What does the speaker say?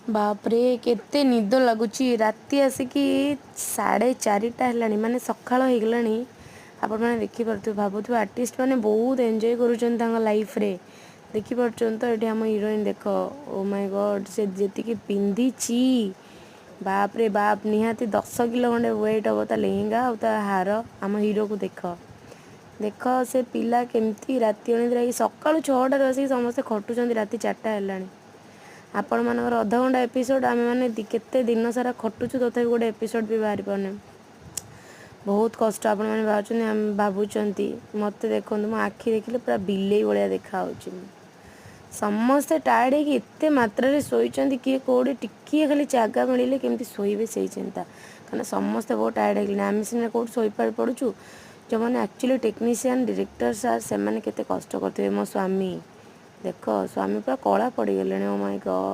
ବାପରେ, କେତେ ନିଦ ଲାଗୁଛି! ରାତି ଆସିକି 4:30 ହେଲାଣି, ମାନେ ସକାଳ ହେଇଗଲାଣି। ଆପଣମାନେ ଦେଖିପାରୁଥିବେ, ଭାବୁଥିବେ ଆର୍ଟିଷ୍ଟ ମାନେ ବହୁତ ଏନ୍ଜୟ କରୁଛନ୍ତି ତାଙ୍କ ଲାଇଫ୍ରେ। ଦେଖିପାରୁଛନ୍ତି ତ, ଏଠି ଆମ ହିରୋଇନ୍ ଦେଖ। ଓ ମାଇ ଗଡ଼୍, ସେ ଯେତିକି ପିନ୍ଧିଛି, ବାପରେ ବାପ, ନିହାତି 10 କିଲୋ ଖଣ୍ଡେ ୱେଟ୍ ହେବ ତା ଲେହେଙ୍ଗା ଆଉ ତା ହାର। ଆମ ହିରୋକୁ ଦେଖ, ଦେଖ, ସେ ପିଲା କେମିତି ରାତି ଅନିଦ୍ରା ହେଇକି ସକାଳୁ 6ଟାରୁ ଆସିକି ସମସ୍ତେ ଖଟୁଛନ୍ତି। ରାତି 4ଟା ହେଲାଣି। ଆପଣମାନଙ୍କର ଅଧଘଣ୍ଟା ଏପିସୋଡ଼, ଆମେମାନେ କେତେ ଦିନ ସାରା ଖଟୁଛୁ, ତଥାପି ଗୋଟେ ଏପିସୋଡ଼ ବି ବାହାରି ପାରୁନି। ବହୁତ କଷ୍ଟ। ଆପଣମାନେ ଭାବୁଛନ୍ତି, ଆମେ ଭାବୁଛନ୍ତି। ମୋତେ ଦେଖନ୍ତୁ, ମୋ ଆଖି ଦେଖିଲେ ପୁରା ବିଲେଇ ଭଳିଆ ଦେଖାହେଉଛି। ସମସ୍ତେ ଟାୟାର୍ଡ଼ ହେଇକି ଏତେ ମାତ୍ରାରେ ଶୋଇଛନ୍ତି। କିଏ କେଉଁଠି ଟିକିଏ ଖାଲି ଜାଗା ମିଳିଲେ କେମିତି ଶୋଇବେ, ସେଇ ଚିନ୍ତା। କାରଣ ସମସ୍ତେ ବହୁତ ଟାୟାର୍ଡ଼ ହେଇଗଲେଣି। ଆମେ ସିନା କେଉଁଠି ଶୋଇପାରି ପଡ଼ୁଛୁ, ଯେଉଁମାନେ ଆକ୍ଚୁଆଲି ଟେକ୍ନିସିଆନ୍, ଡିରେକ୍ଟର ସାର୍, ସେମାନେ କେତେ କଷ୍ଟ କରୁଥିବେ। ମୋ ସ୍ୱାମୀ ଦେଖ, ସ୍ୱାମୀ ପୁରା କଳା ପଡ଼ିଗଲେଣି। ଓ ମାଇ ଗଡ଼୍!